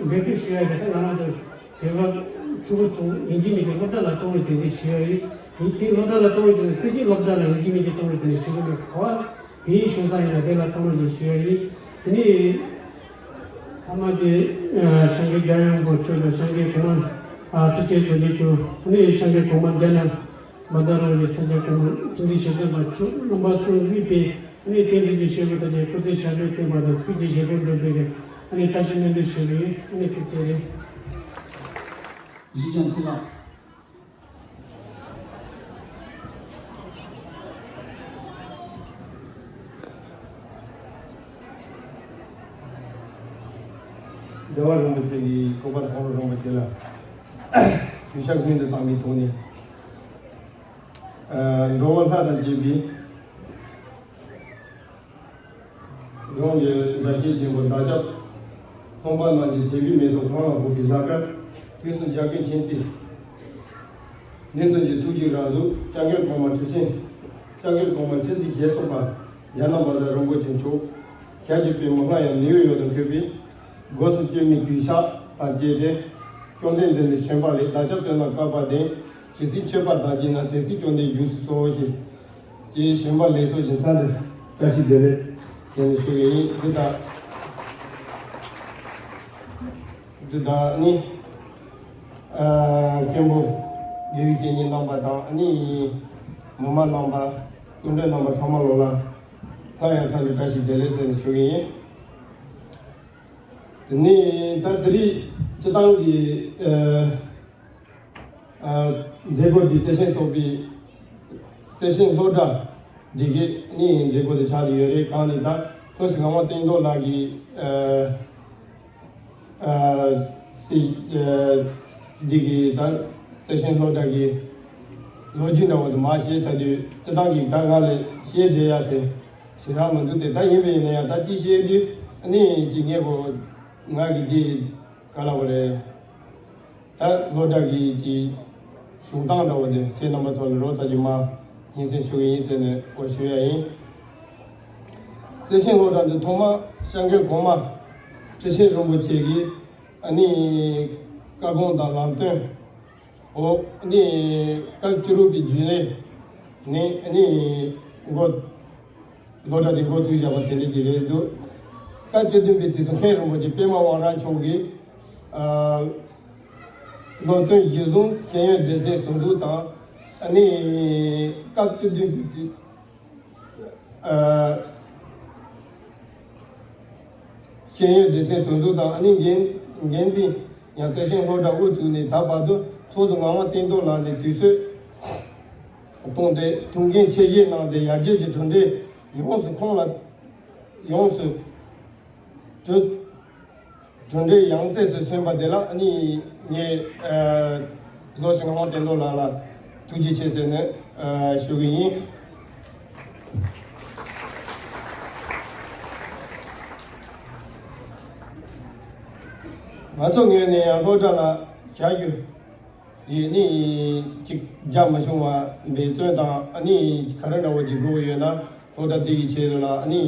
འབོད་སྐུལ་ཞུ་ཡ་དེ་ད་ང་རང་ཚོ་བོད་པ་ཕྲུ་གུ་ཚོ་ཡིན་གཅིག་མིན་གཅིག་སློབ་གྲྭ་ལ་གཏོང་རོགས་ཟེར་ནས་ཞུ་ཡ་ཡིན། ཡིན་དེ་སློབ་གྲྭ་ལ་གཏོང་རོགས་ཟེར་ནས་རྩེ་གཅིག་སློབ་གྲྭ་ལ་ཡིན་གཅིག་མིན་གཅིག་གཏོང་རོགས་ཟེར་ནས་ཞུ་གི་མེད། ག་བ་བོད་ཡིག་ཤོང་ས་ཡིན་ན་དེ་ལ་གཏོང་རོགས་ཟེར་ཞུ་ཡ་ཡིན། དེ་ནས་ཐ་མ་དེ་ཤང་གི་རྒྱལ་ཡོངས་པོ་མཆོག་དང་ཤང་གི་གོང་མ་ཁྲི་ཆེན་རྡོ་རྗེ་མཆོག་དེ་ནས་ཤང་གི་གོང་མ་རྒྱ་ནག་མ་ད་རང་གི་ས་སྐྱ་གོང་མ་དྲིན་ཅན་ཞེ་བཙུན་པ་མཆོག་རྣམ་པ་གསུམ་དབུས་པའི་ཨ་ནི་བསྟན་འཛིན་གྱི་ཞབས་པུ་དང་བཅས་སྐུ་ཚེ་ཞབས་པད་བརྟན་པ་དང་སྐུ་ཚེ་ཞབས་པད་འགྲོ་བའི་གི་ཨ་ནི་བཀྲ་ཤིས་སྨོན་འདུན་ཞུ་གི་ཡིན། ཨ་ནི་སྐུ་ཚེ་རིང་། གཞིས་ལྕམ་ཚེ་ལགས། རྒྱལ་བ་རིན་པོ་ཆེ་གི་གོ་པ་མཐོང་རུ་རིན་པོ་ཆེ་ལ་གུས་ཞབས་སྔོན་དུ་བཏང་བའི་ཐོག་ནས། ཨ། འགྲོ་བ་ལྷ་དང་བཅས་པའི་ཡོངས་ཀྱི་མཛའ་བཤེས་ཆེན་པོ་བདག་ཅག་སྟོན་པ་རྣམས་ཀྱི་དད་པའི་མེ་ཏོག་གང་ལ་ཕོག་པའི་ལྷ་སྐལ། དུས་གསུམ་རྒྱལ་ཀུན་མཁྱེན་བརྩེ། ནུས་གསུམ་གྱི་ཐུགས་རྗེའི་རང་གཟུགས་སྐྱབས་མགོན་གོང་མ་ཁྲི་ཆེན། སྐྱབས་མགོན་གོང་མ་ཁྲི་འཛིན་ཞེས་སོགས་པ་རྒྱ་ནག་པ་དང་རིན་པོ་ཆེ་མཆོག་ཞལ་གྱི་པདྨོ་སླར་ཡང་ནིའུ་ཡོག་ཏུ་ཕེབས་པའི་སྒོ་སུ་བཅོས་མའི་གུས་ཞབས་དང་བཅས་ཏེ། བཅོམ་ལྡན་འདས་ནི་བྱོན་པ་ལེགས། བདག་ཅག་བསོད་ནམས་བསྐལ་པ་བདེ། ཇི་སྲིད་མཆོད་པ་བདག་བགྱིད་ན། དེ་སྲིད་བཅོམ་ལྡན་རྒྱུ་སུ་གསོལ་ཞེས། ཀྱེ་བྱོན་པ་ལེགས་སོ་ཞེས་མཚན་དུ་བཀྲ་ཤིས་བདེ་ལེགས་ཟེར་ནས་ཞུ་གི་ཡིན། འདི་དག་འདི་དག་ནི་ཨ། མཁན་པོ་དགེ་བའི་བཤེས་གཉེན་རྣམ་པ་དང་ནི་མི་མང་རྣམ་པ་སྐུ་མགྲོན་རྣམ་པ་ཚང་མ་ལོ་ལ་སླར་ཡང་མཚན་དུ་བཀྲ་ཤིས་བདེ་ལེགས་ཟེར་ནས་ཞུ་གི་ཡིན། དེ་ནས་ད་དེ་རིང་སྤྱི་བཏང་གི་ཨ། ཨ། མཛད་སྒོ་འདི་བརྩེ་ཆེན་ཚོགས་པའི་བརྩེ་ཆེན་སློབ་གྲྭ་འདི་གི་ནི་མཛད་སྒོ་དེ་ཆགས་ཀྱི་ཡོད་རེད། གང་ནི་ད་ཁོ་སི་ངག་དབང་སྟོན་མདོ་ལགས་ཀྱི་ཨ། ཨ། སྲིད་ཨ། འདི་གི་ད་བརྩེ་ཆེན་སློབ་གྲྭ་གི་ལོ་རྒྱུས་འདྲ་བོ་དེ་མར་བཤད་ཚར་དུས་སྤྱི་བཏང་གི་ད་ང་ལས་བཤད་བསྡད་ཡ་ཟེར་ཞེ་དྲག་མི་འདུག་སྟེ། ད་ཡིན་པ་ཡིན་ན་ཡང་ད་ཅི་བཤད་དུས་ནི་ཅི་ངས་གོ་ང་གི་འདི་ག་ལ་བ་རེད། ད་སློབ་གྲྭ་གི་ཅིག་བྱུང་སྟངས་འདྲ་བོ་དེ་ཁྱེད་རྣམ་པ་ཚོ་ལ་རོགས་ཙམ་ཅིག་མར་སྙན་སེང་ཞུ་གི་ཡིན་ཟེར་ནས་འོ་ཞུ་ཡ་ཡིན། བརྩེ་ཆེན་སློབ་གྲྭ་འདི་ཐོག་མ་སྐྱབས་མགོན་གོང་མ་ཁྲི་ཆེན་རིན་པོ་ཆེ་གིས་ཨ་ནི་བཀའ་དགོངས་དང་ལམ་སྟོན། འོ་ནི་སྐབས་བཅུ་དྲུག་པའི་རྒྱུན་ལས་ནི་ནི་འགོ་སློབ་གྲྭ་དེ་འགོ་ཚུགས་བཞག་པ་དེ་འདྲ་ཅིག་རེད་འདུག་སྐབས་བཅུ་བདུན་པའི་དུས་སུ་མཁན་རིན་པོ་ཆེ་པད་མ་དབང་རང་མཆོག་གིས། ཨ། སློབ་སྟོན་གཞི་བཟུང་ཤེས་ཡོན་སྡེ་ཚན་ཟུར་འཛུགས་དང་། ཨ་ནི། སྐབས་བཅུ་བདུན་པའི་དུས། ཨ། ཤེས་ཡོན་སྡེ་ཚན་ཟུར་འཛུགས་དང་། ཨ་ནི་འགན་འགན་འཛིན་ཡང་རྩེ་ཤིང་སློབ་གྲྭ་དབུ་བཙུགས་ནས་ད་བར་དུ་ཚོགས་གཙོ་ངག་དབང་བསྟན་རྡོར་ལགས་ནས་དུས་ཚོད་བཏོན་ཏེ་ཐུགས་འགན་ཆེ་བཞེས་གནང་སྟེ། ཡར་རྒྱས་ཀྱི་གྲུབ་འབྲས་ཡོངས་སུ་ཁོང་ལ་ཡོངས་སུ་གྲུབ། གྲུབ་འབྲས་ཡང་རྩེས་སུ་སོན་པ་དེ་ལ་ནི་ངས། ཨ། བློ་ཆེན་ངག་དབང་བསྟན་རྡོར་ལགས་ལ་ཐུགས་རྗེ་ཆེ་ཟེར་ནས། ཨ། ཞུ་གི་ཡིན། ང་ཚོ་ངོས་ནས་ཡང་སློབ་གྲྭ་ལ་བཞག་རྒྱུ་ཡིས་ནི་ཅིག་རྒྱ་མི་ཆུང་བ་འབད་བརྩོན་དང་། ཨ་ནི་ག་རེ་འདྲ་བོ་ཅིག་དགོས་ཡོད་ན་སློབ་གྲྭ་འདི་གི་ཆེད་དུ་ལ་ཨ་ནི་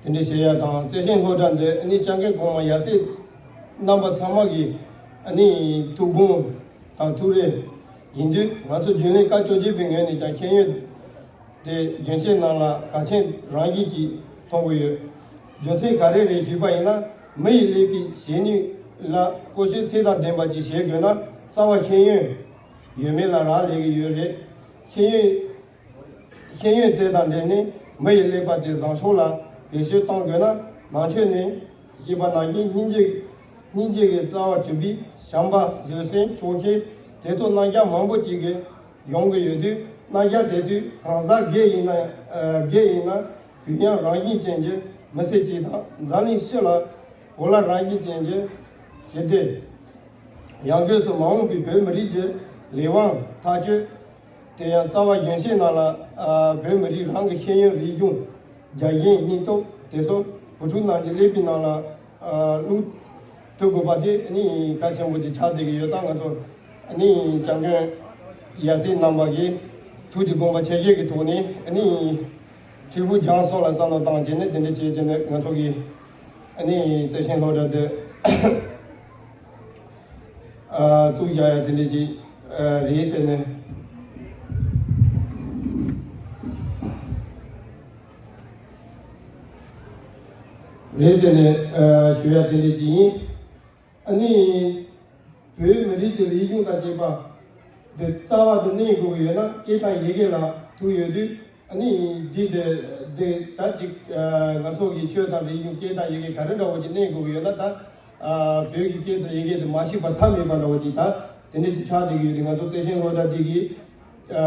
དེ་འདྲ་བྱེད་ཡ་དང་། རྩེ་ཤིང་སློབ་གྲྭ་འདི་ཨ་ནི་སྐྱབས་མགོན་གོང་མ་ཡབ་སྲས་རྣམ་པ་ཚང་མ་གི་ཨ་ནི་ཐུགས་དགོངས་དང་ཐུགས་རེ་ཡིན་དུས། ང་ཚོ་རྒྱུན་ལས་བཀའ་བཅོ་བརྒྱད་པའི་ངོས་ནས་ཀྱང་ཤེས་ཡོན་དེ་རྒྱུན་ཆད་ནང་ལ་གལ་ཆེན་རང་བཞིན་གྱིས་མཐོང་གི་ཡོད། རྒྱུ་མཚན་ག་རེ་རེད་ཞུས་པ་ཡིན་ན། མི་ཡི་ཀླད་པའི་གཞན་ནུས་ལ་བཀོལ་སྤྱོད་ཚད་དང་ལྡན་པ་ཅིག་བྱེད་དགོས་ན་རྩ་བ་ཤེས་ཡོན་ཡོད་མེད་ལ་རག་ལས་ཀྱི་ཡོད་རེད། ཤེས་ཡོན། ཤེས་ཡོན་དེ་དང་འབྲེལ་ནས་མི་ཡི་ཀླད་པ་དེ་བཟང་ཕྱོགས་ལ་བེད་སྤྱོད་གཏོང་དགོས་ན། ནང་ཆོས་ནས་བཤད་པ་ནང་བཞིན་སྙིང་རྗེ། སྙིང་རྗེ་གི་རྩ་བ་གྲུབ་པའི་བྱམས་པ། བཟོད་བསྲན། ཆོག་ཤེས། དེ་ཚོ་རྣམ་གཞག་མང་པོ་ཅིག་གི་ཡོང་གི་ཡོད་དུས། རྣམ་གཞག་དེ་དུས་གང་ཟག་སྒེར་ཡིན་ན། ཨ། སྒེར་ཡིན་ན་གུ་ཡངས་རང་བཞིན་ཅན་གྱི་མི་སེར་ཅིག་དང་། འཛམ་གླིང་སྤྱི་ལ་གོ་ལ་རང་བཞིན་ཅན་གྱི་ཞི་བདེ། ཡང་སྒོས་སུ་མ་འོངས་པའི་བོད་མི་རིགས་ཀྱི་ལས་དབང་ཐག་གཅོད། དེ་ཡང་རྩ་བ་གཞོན་སྐྱེས་རྣམས་ལ། ཨ། བོད་མི་རིགས་རང་གི་ཤེས་ཡོན་རིག་གཞུང་། རྒྱལ་ཞེན་སྙིང་སྟོབས་དེ་ཚོ་བུ་ཕྲུག་རྣམས་ཀྱི་ཀླད་པའི་ནང་ལ། ཨ། བླུག་ཐུབ་དགོས་པ་དེ་ནི་གལ་ཆེན་པོ་ཅིག་ཆགས་བསྡད་ཀྱི་ཡོད་ཙང་། ང་ཚོ་ནི་སྐྱབས་མགོན་ཡབ་སྲས་རྣམ་པ་གི་ཐུགས་ཀྱི་དགོངས་པ་ཆེ་བཞེས་ཀྱི་ཐོག་ནས་ནི་ཁྲི་ཕུག་རྒྱང་སོང་ལ་བསམ་བློ་བཏང་བྱས་ནས། དེ་འདྲ་བྱས་བྱས་ནས་ང་ཚོ་གི་ནི་རྩེ་ཤིང་སློབ་གྲྭ་དེ། ཨ། བཙུགས་བཞག་ཡ་དེ་འདྲ་ཅིག་ཨ། རེད་ཟེར་ནས། རེད་ཟེར་ནས། ཨ། ཞུ་ཡ་དེ་འདྲ་ཅིག་ཡིན། ཨ་ནི་བོད་མི་རིགས་ཀྱི་རིག་གཞུང་དང་བཅས་པ་དེ་རྩ་བ་དུ་གནས་དགོས་ཀྱི་ཡོད་ན། སྐད་དང་ཡི་གེ་ལ་ཐུག་ཡོད་དུས། ཨ་ནི་འདི་དེ་དེ་ད་ཅིག་ཨ། ང་ཚོ་གི་ཆོས་དང་རིག་གཞུང་། སྐད་དང་ཡི་གེ་ག་རེ་འདྲ་བོ་ཅིག་གནས་དགོས་ཀྱི་ཡོད་ན། ད་ཨ། བོད་ཀྱི་སྐད་དང་ཡི་གེ་དེ་མ་ཤེས་པ་ཐབས་མེད་པ་འདྲ་བོ་ཅིག་ད་དེ་འདྲ་ཅིག་ཆགས་བསྡད་ཀྱི་ཡོད་དུས། ང་ཚོ་རྩེ་ཤིང་སློབ་གྲྭ་འདི་གི་ཨ།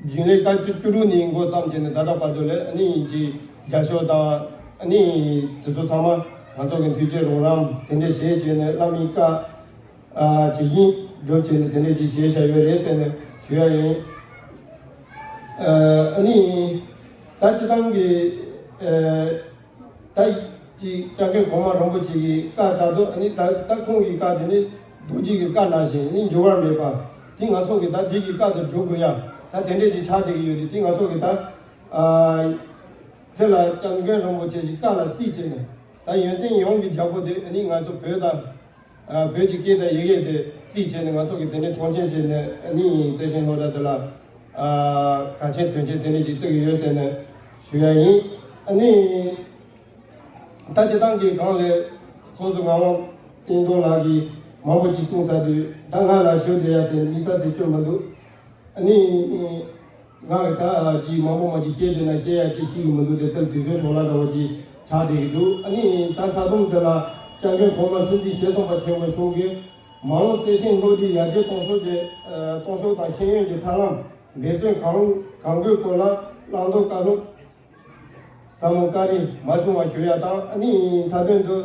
རྒྱུན་ལས་བཀའ་བཅུ་བཅུ་དྲུག་ནས་འགོ་བརྩམས་བྱས་ནས་ད་ལྟ་བར་དུ་ལ་ཨ་ནི་ཅིག་རྒྱབ་སྐྱོར་དང་། ཨ་ནི་དེ་ཚོ་ཚང་མ་ང་ཚོ་གི་མཐུན་རྐྱེན་རོགས་རམ་དེ་འདྲ་བྱས་བྱས་ནས། བླ་མའི་བཀའ། ཨ། ཇི་བཞིན་སྒྲུབ་བྱས་ནས་དེ་འདྲ་ཅིག་བྱས་བཞག་ཡོད་རེད་ཟེར་ནས་ཞུ་ཡ་ཡིན། ཨ། ཨ་ནི་ད་སྤྱི་བཏང་གི། ཨ། ད་ཅིག་སྐྱབས་མགོན་གོང་མ་རིན་པོ་ཆེ་གི་བཀའ་ལྟར་དུ། ཨ་ནི་ད་ད་ཁོང་གི་བཀའ་དེ་ནི་རྡོ་རྗེ་གི་བཀའ་ནང་བཞིན་ནི་འགྱུར་བ་མེད་པ་དེ། ང་ཚོ་གི་ད་འདི་གི་བཀའ་དེ་སྒྲུབ་དགོས་ཡ་ད་དེ་འདྲས་ཅིག་ཆགས་བསྡད་ཀྱི་ཡོད་དུས། དེ་ང་ཚོ་གི་ད། ཨ། དེ་ལ་སྐྱབས་མགོན་རིན་པོ་ཆེ་གི་བཀའ་ལ་རྩིས་བྱས་ནས། ད་ཡོན་ཏན་ཡོངས་ཀྱི་རྒྱལ་པོ་དེ་ཨ་ནི་ང་ཚོ་བོད་དང་། ཨ། བོད་ཀྱི་སྐད་དང་ཡི་གེ་དེ་རྩིས་བྱས་ནས། ང་ཚོ་གི་དེ་འདྲའི་མཐོང་ཆེན་བྱས་ནས་ཨ་ནི་རྩེ་ཤིང་སློབ་གྲྭ་དེ་ལ། ཨ། གལ་ཆེན་དོན་ཆེན་དེ་འདྲ་ཅིག་བརྩི་གི་ཡོད་ཟེར་ནས་ཞུ་ཡ་ཡིན། ཨ་ནི་ད་སྤྱི་བཏང་གི་སྒང་ལ་ཚོགས་གཙོ་ངག་དབང་བསྟན་རྡོར་ལགས་ཀྱིས་མང་པོ་ཅིག་གསུངས་ཚར་དུས། ད་ང་ལ་ཞུ་བསྡད་ཡ་ཟེར་ནས་དམིགས་བསལ་ཟེར་རྒྱུ་མི་འདུག་ཨ་ནི་ང་གིས་ད་ཅིག་མང་པོ་མ་ཅིག་བཤད་བསྡད་ན་བཤད་ཡ་ཅིག་ཤེས་ཀྱི་མི་འདུག་དེ་ལྟར་དུས་ཚོད་འཕྲོ་བརླག་འདྲ་བོ་ཅིག་ཆགས་བསྡད་ཀྱི་འདུག་ཨ་ནི་ད་ད་དུང་དེ་ལ་སྐྱབས་མགོན་གོང་མ་ཆུང་བཞིའི་ཞལ་གསུངས་པ་ཆེན་པོ་མཆོག་གིས་མ་འོངས་རྩེ་ཤིང་སློབ་གྲྭའི་ཡར་རྒྱས་གཏོང་ཕྱོགས་ཀྱི། ཨ། གཏོང་ཕྱོགས་དང་ཤེས་ཡོན་གྱི་ཐབས་ལམ་འབད་བརྩོན་གང་རུང་གང་དགོས་སྐོར་ལ་བླང་དོར་བཀའ་སློབ་ཟབ་མོ་བཀའ་དྲིན་མ་ཆུང་བ་ཞུ་ཡ་དང་། ཨ་ནི་མཐའ་དོན་དུ།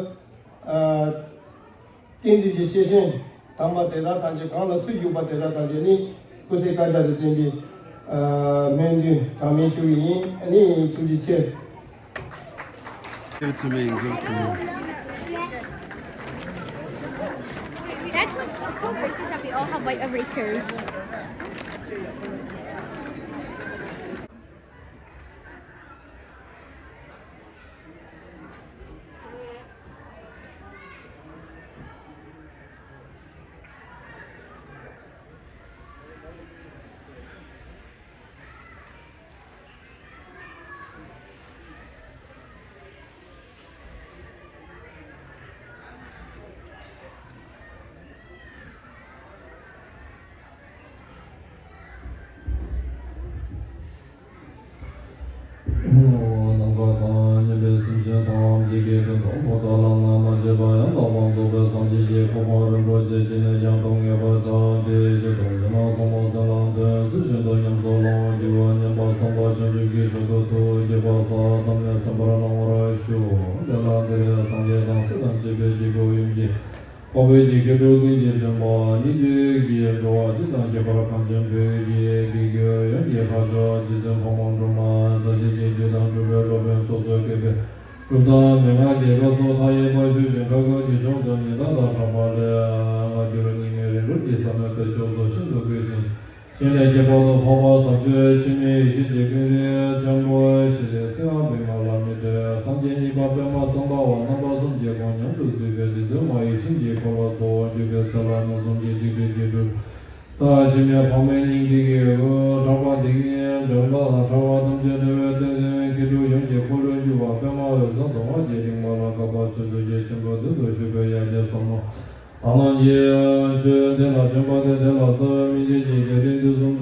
ཨ། བསྟན་འཛིན་གྱི་སྐྱེས་ཆེན་དམ་པ་དེ་དག་ཐམས་ཅད། གང་ལ་སུ་བཞུགས་པ་དེ་དག་ཐམས་ཅད་ནི་སྐུ་ཚེ་བསྐལ་བརྒྱར་དུ་བརྟན་པའི། ཨ། སྨོན་འདུན་གྲངས་མེད་ཞུ་གི་ཡིན། ཨ་ནི་ཐུགས་རྗེ་ཆེ། Give it to me, give it to me. That's what's so crazy is that we all have white erasers. ཀྱི་དོན་དུ་ཕོ་ཚོགས་ལ་ང་མ་བྱེད་པ་ཡང་དག་པར་རྫོགས་པའི་སངས་རྒྱས་ཀྱི་གོ་འཕང་རིན་པོ་ཆེ་ཅི་ནས་ཀྱང་ཐོབ་ངེས་པར་བྱ་སྟེ། ཇི་ལྟར་ཕྱི་ནང་གསང་བ་སེམས་ལ་ཐོན། ཚུལ་བཞིན་དུ་ཉམས་སུ་བླང་བར་བགྱི་བ་ཉམས་པ་བསམ་པ་བྱང་ཆུབ་ཀྱི་ཕྱོགས་སུ་ཐུགས་དགྱེས་པ་སོགས་གདམས་ནས་གསན་པར་གནང་བར་ཞུ། དེ་ལ་འདིར་སངས་རྒྱས་དང་སྲས་དང་བཅས་པའི་དཀྱིལ་འཁོར་ཡུམ་གྱི་འཕགས་པའི་ཡི་གེ་དྲུག་ཀུན་གྱིས་འདྲེན་པ་སྙིགས་དུས་ཀྱི་འགྲོ་བ་སྤྱི་དང་ཁྱད་པར་གངས་ཅན་བོད་ཀྱི་སྐྱེ་རྒྱུད་ཡོངས་ཀྱི་ལྷ་མཆོག་རྗེ་བཙུན་འཕགས་མ་སྒྲོལ་མ་རྩ་བརྒྱད་ཀྱི་བདུད་དང་འཁྲུགས་པའི་སློབ་དཔོན་སོ་སོ་སྐྱེ་བོའི་གྲུབ་མཐའ་མན་ངག་གི་སྐབས་སུ་མཐའ་ཡས་པ་ཤུགས་ཅན་ཁ་ཁ་གི་ཕྱོགས་སུ་ཉི་ཟླ་དང་འཕྲད་པ་ལས་སྔ་འགྱུར་སྙིགས་མའི་རིང་བསྒྲུབ་ཀྱི་ཟབ་མོའི་བསྟན་མཆོག་ཏུ་ཤིན་ཏུ་གུས་ཤིང་། སྤྱན་རས་གཟིགས་དཔག་ཏུ་འཕགས་པ་ཟབ་ཆོས་འཆི་མེད་ཡེ་ཤེས་ཀྱི་ཀུན་རིག་ཆེན་པོ་ཞི་བདེའི་གསལ་བ་པདྨ་ལ་མི་འབྲལ་སངས་རྒྱས་གཉིས་པ་པདྨ་སམྦྷ་ཝ་རྣམ་པ་གསུམ་གྱི་དགོངས་ཉམས་སུ་བརྩིས་པའི་རྗེ་བཙུན་མ་ཡི་བྱིན་གྱིས་བསྐོར་བ་གཙོ་བོར་གྱུར་པའི་ཚེ་ལ་མངོན་སུམ་གྱི་འཇིག་རྟེན་གྱི་གྲུབ་མཐའ་འཆི་མེད་འཕགས་མའི་སྙིང་ཐིག་གི་འོད་ཕྲག་པ་འདི་ཉིད་འགྲོ་བ་དང་ཕྲ་བ་ཐམས་ཅད་བསྒྲལ་བའི་བསྟན་འཛིན་མཁས་གྲུབ་ཡོངས་ཀྱི་འཁོར་ལོས་སྒྱུར་བ་པདྨ་འོད་ཟེར་མདོ་སྔགས་ཀྱི་རིམ་པ་ལ་དགའ་བ་ཆོས་ཚུལ་གྱི་ཆེན་པོའི་མདུན་དུ་བཞུགས་པའི་ཡ་གྱལ་ཟབ་མོ་ད་ལམ་གྱི་ཆོས་འདི་ལ་བྱོན་པ་སྟེ། དེ་ལ་རྩ་བའི་སྨིན་བྱེད་ཀྱི་རྒྱལ་ཕྲན་དུས་གསུམ་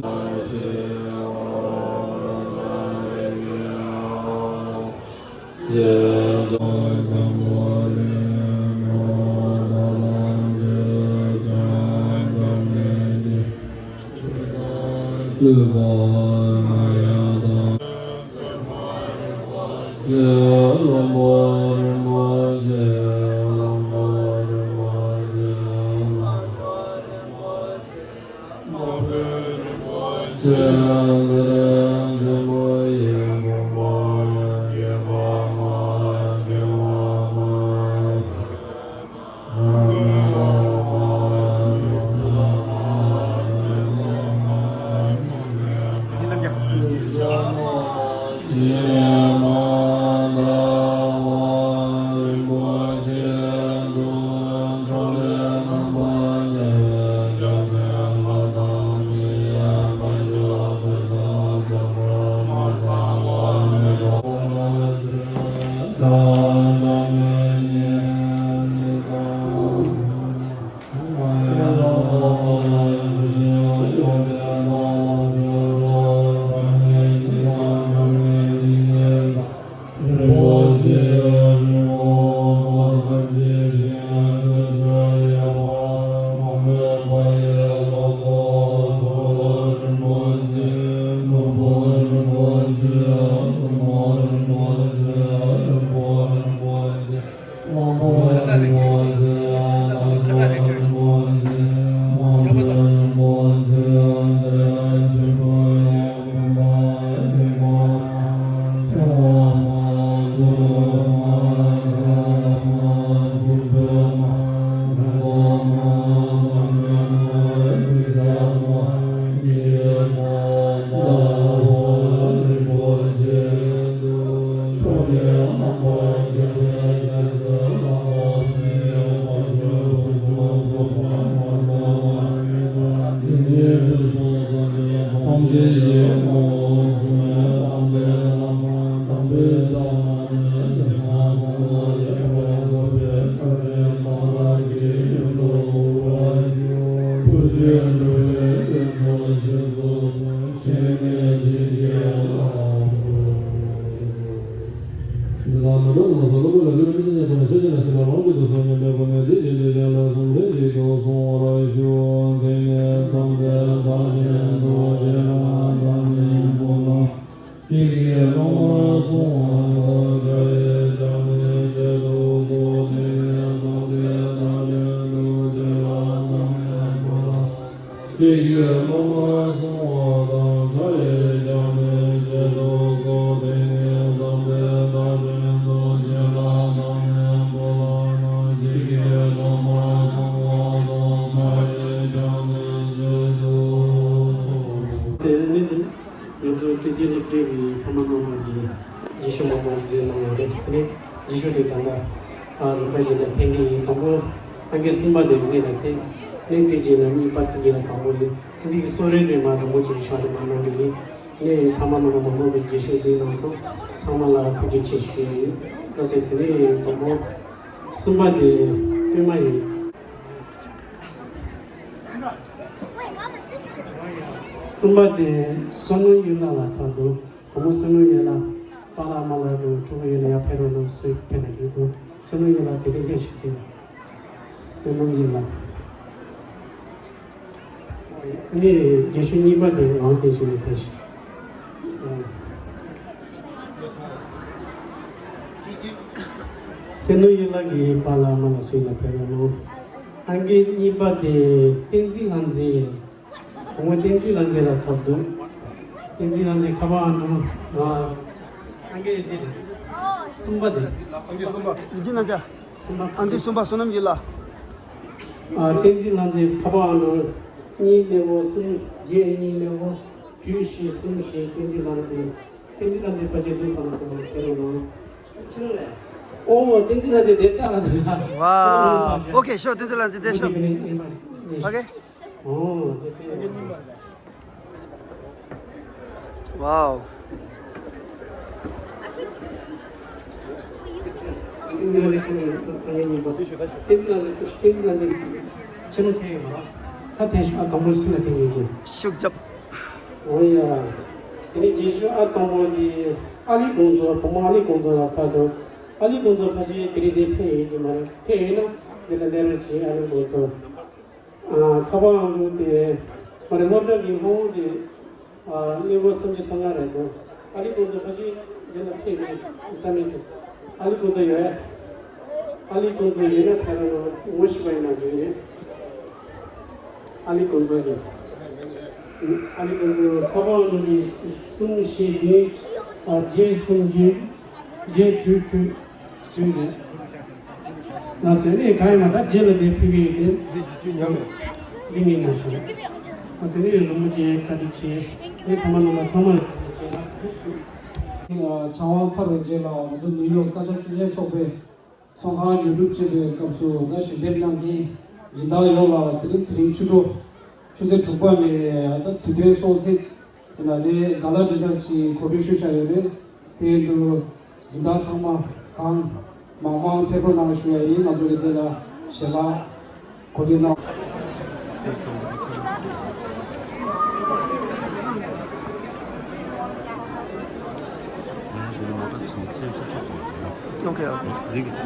ང་ཚོ་བསྟན་རྒྱས་སློབ་གྲྭའི་ཕ་མ་རྣམ་པ་གིས་རྗེས་ཤུལ་མང་པོ་མཛད་གནང་ཡོད་རེད། དེ་ནས་རྗེས་ཤུལ་དེ་ད་ལྟ་ཨ་རུ་ཁ་ཞིག་ལ་ཕན་གྱི་ཡིན། དང་པོ་ཨང་ཀི་གསུམ་པ་དེ་ངེད་ལ་ཕན། ནས་དེ་རྗེས་ལ་གཉིས་པ་དེ་རྗེས་ལ་དང་པོ་ཡིན། འདི་གི་གསོལ་རས་དེ་མ་དང་པོ་ཅིག་ཕྱག་ལས་མ་གནང་གི་ཡིན། ནས་ཕ་མ་རྣམ་པ་མང་པོ་གིས་རྗེས་ཤུལ་མཛད་གནང་སོང་། ཚང་མ་ལ་ཐུགས་རྗེ་ཆེ་ཞུ་ཡི་ཡིན། ལགས་སོ། དེ་ནས་དང་པོ་གསུམ་པ་དེ་པད་མ་ཡིན། གསུམ་པ་དེ་བསོད་ནམས་ཡོད་ལགས་ལ་ཐོབ་འདུག་དང་པོ་བསོད་ནམས་ཡོད་ལགས། པཱ་ལགས་མ་ལགས་དང་ཕྲུ་གུ་ཡོད་ན་ཡར་ཕེབས་རོགས་གནང་། སུ་ཕེབས་ན་འགྲིག་འདུག་བསོད་ནམས་ཡིན་ལགས་དེ་རིང་སྐད་ཆ་དྲིས། བསོད་ནམས་ཡིན་ལགས། ངས་རྒན་ཤོས་གཉིས་པ་དེ་ངག་དབང་བསྟན་འཛིན་ལགས་ཕེབས་ཤིག་བསོད་ནམས་ཡིན་ལགས་ཀྱི་པཱ་ལགས་མ་ལ་སུ་ཡིན་ལ་ཕེབས་རོགས་གནང་། ཨང་ཀི་གཉིས་པ་དེ་བསྟན་འཛིན་ལྷ་མཛེས་ཡིན། བུ་མོ་བསྟན་འཛིན་ལྷ་མཛེས་ལ་ཐོབ་འདུག་བསྟན་འཛིན་ལྷ་མཛེས་ཁ་པར་ཨང་གྲངས་ང་ཨང་ཀི་རེད་དེ་རེད། གསུམ་པ་དེ། ཨང་ཀི་གསུམ་པ། ཡིན་གཅིག་ན་ཅག་གསུམ་པ། ཨང་ཀི་གསུམ་པ་བསོད་ནམས་ཡིན་ལགས། ཨ། བསྟན་འཛིན་ལྷ་མཛེས་ཁ་པར་ཨང་གྲངས་གཉིས་གཉིས་གསུམ་བརྒྱད་གཉིས་གཉིས། བཅུ་བཞི་གསུམ་བཞི། བསྟན་འཛིན་ལྷ་མཛེས། བསྟན་འཛིན་ལྷ་མཛེས་ཕལ་ཆེར་ལུས་ཙམ་ཙམ་དེ་རུ་ལོངས། ཁྱེད་རང་ལས། ཨོ་བསྟན་འཛིན་ལྷ་མཛེས་དེ་ཙག་ལ་འདུག་ལ། ཝའོ། ཨོ་ཁེ་ཤོ། བསྟན་འཛིན་ལྷ་མཛེས་དེ་ཤོ། ཨོ་ཁེ། ཨོ། ཝའོ། ཤུགས་རྒྱབ། དེ་ནས་རྗེས་སུ་ཨ་དང་པོ་སུ་ལ་བསྟན་ཡོད་ཀྱི། ཨ་ལི་དགོངས་རྫོགས། བུ་མོ་ཨ་ལི་དགོངས་རྫོགས་ལ་ཕེབས་འདུག་ཨ་ལི་དགོངས་རྫོགས་ཕལ་ཆེར་དེ་རིང་འདིར་ཕེབས་ཡོད་ཀྱི་མ་རེད། ཕེབས་ཡོད་ན་འདི་ལ་སླེབས་རོགས་གྱིས། ཨ་ལི་དགོངས་རྫོགས། ཨ། ཁ་པར་ཨང་གྲངས་དེ་མ་རེད། སློབ་གྲྭ་གི་སློབ་དཔོན་དེ། ཨ། གློག་ཀླད་སུམ་ཅུ་སོ་ལྔ་རེད་འདུག་ཨ་ལི་དགོངས་རྫོགས་ཕལ་ཆེར་འདི་ལ་ཕེབས་མེད་བསམ་མེད་སོང་། ཨ་ལི་དགོངས་རྫོགས་ཡོད། ཨ་ལི་དགོངས་རྫོགས་ཡོད་ན་ཕེབས་རོགས་གནང་། ངོ་ཤེས་པ་ཡིན་ན་འགྲིག་རེད། ཨ་ལི་དགོངས་རྫོགས་རེད། ཨ་ལི་དགོངས་རྫོགས་ཁ་པར་ཨང་གྲངས་གསུམ་བཞི་བདུན། ཨ། བརྒྱད་གསུམ་བདུན། བརྒྱད་དྲུག་དྲུག་བདུན་རེད། ང་ཟེར་ནས་གང་ཡིན་ན་ད་རྗེས་ལ་དེ་ཕུལ་གི་ཡོད་དེ། འདི་བརྒྱད་ཅུ་ཉམས་རེད། འདི་མིན་ན་ཞིག་ང་ཟེར་ནས་རིན་པོ་ཆེ་བཀའ་དྲིན་ཆེ། ངས་ཕ་མ་རྣམ་པ་ཚང་མར་བཀའ་དྲིན་ཆེ། བྱང་དབང་ཚར་བའི་རྗེས་ལ་ང་ཚོ་ནིའུ་ཡོག་ས་སྐྱ་བརྩེ་ཆེན་ཚོགས་པའི་ཚོགས་ཁང་ཉོ་སྒྲུབ་བྱེད་པའི་སྐབས་སུ་ད་ཞལ་འདེབས་གནང་མཁན་སྦྱིན་བདག་ཡོངས་ལ་དེ་རིང་དེ་རིང་ཕྱི་དྲོ་ཆུ་ཚོད་དྲུག་པ་ནས་ད་དུས་སྟོན་སྲོག་ཚིགས་ལ་དེ་ག་ལ་འདྲི་ལྟར་གྱིས་གོ་སྒྲིག་ཞུས་བཞག་ཡོད་རེད། དེ་ཡིན་དུས་སྦྱིན་བདག་ཚང་མ་གང་མང་མང་ཕེབས་རོགས་གནང་ཞུ་ཡ་ཡིན། ང་ཚོ་གི་དེ་ལ་ཞལ་ལག་གོ་སྒྲིག་གནང་། ཨོ་ཁེ། ཨོ་ཁེ།